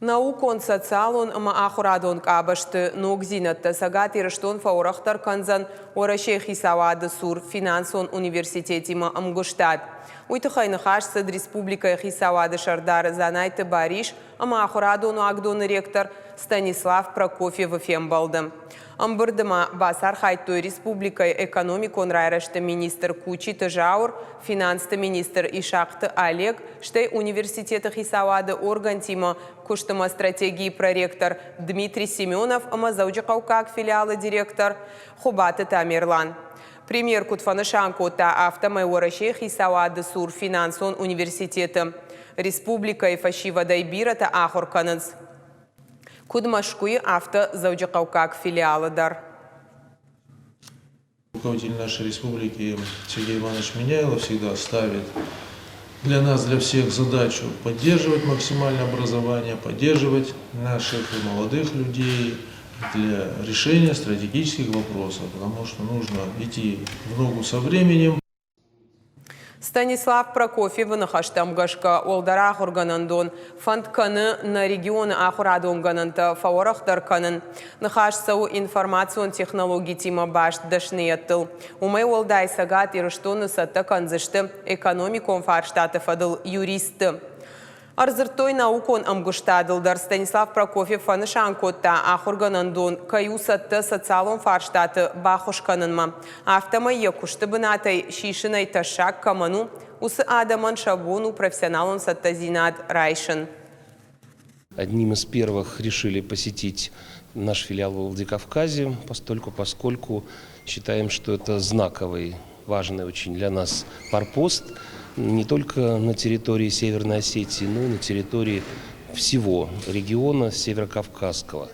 Наукон, социалон ӕмӕ ахуырадон къабӕзты ногдзинӕдтӕ. Цӕгат Ирыстон фӕуӕрӕхдӕр кӕндзӕн Уӕрӕсейы хицауады цур финансон университетимӕ ӕмгуыстад. Уый тыххӕй ныхас цыд республикӕйы хицауады сӕрдар Дзанайты Барис ӕмӕ ахуырадон уагдоны ректор Станислав Прокофьевы фембӕлды. Ӕмбырды ма бацархайдтой республикӕйы экономикон райрӕзты министр Кучиты Зауыр, финансты министр Исахъты Олег, стӕй университеты хицауады оргӕнтимӕ куыстымӕ стратегийы проректор Дмитрий Семенов ӕмӕ Дзӕуджыхъӕуккаг филиалы директор Хуыбаты Тамерлан. Премьер куыд фӕнысан кодта, афтӕмӕй Уӕрӕсейы хицауады цур финансон университеты республикӕйы фӕсивӕдӕй бирӕтӕ ахуыр кӕнынц куыд Мӕскуыйы, афтӕ Дзӕуджыхъӕуккаг филиалы дӕр. Руководитель нашей республики Сергей Иванович Меняйло всегда ставит для нас, для всех задачу поддерживать максимально образование, поддерживать наших молодых людей для решения стратегических вопросов, потому что нужно идти в ногу со временем. Станислав Прокофьевы ныхӕстӕм гӕсгӕ, уӕлдӕр ахуыргӕнӕндон фӕнд кӕны нӕ регионы ахуырадон гӕнӕнтӕ фӕуӕрӕхдӕр кӕнын. Ныхас цӕуы информацион технологитимӕ баст дӕсныйӕдтыл. Уымӕй уӕлдай Цӕгат Ирыстоны цӕттӕ кӕндзысты экономикон фарстаты фӕдыл юристты. Ӕрдзырдтой наукон ӕмгуыстадыл дӕр. Станислав Прокофьев фӕнысан кодта, ахуыргӕнӕндон кӕй у цӕттӕ социалон фарстаты баххуыс кӕнынмӕ. Афтӕмӕй йӕ куысты бынатӕй сисынӕй тӕссаг кӕмӕн у, уыцы адӕмӕн сӕ бон у профессионалон цӕттӕдзинад райсын. Одним из первых решили посетить наш филиал в Владикавказе, постольку, поскольку считаем, что это знаковый, важный очень для нас форпост не только на территории Северной Осетии, но и на территории всего региона Северокавказского.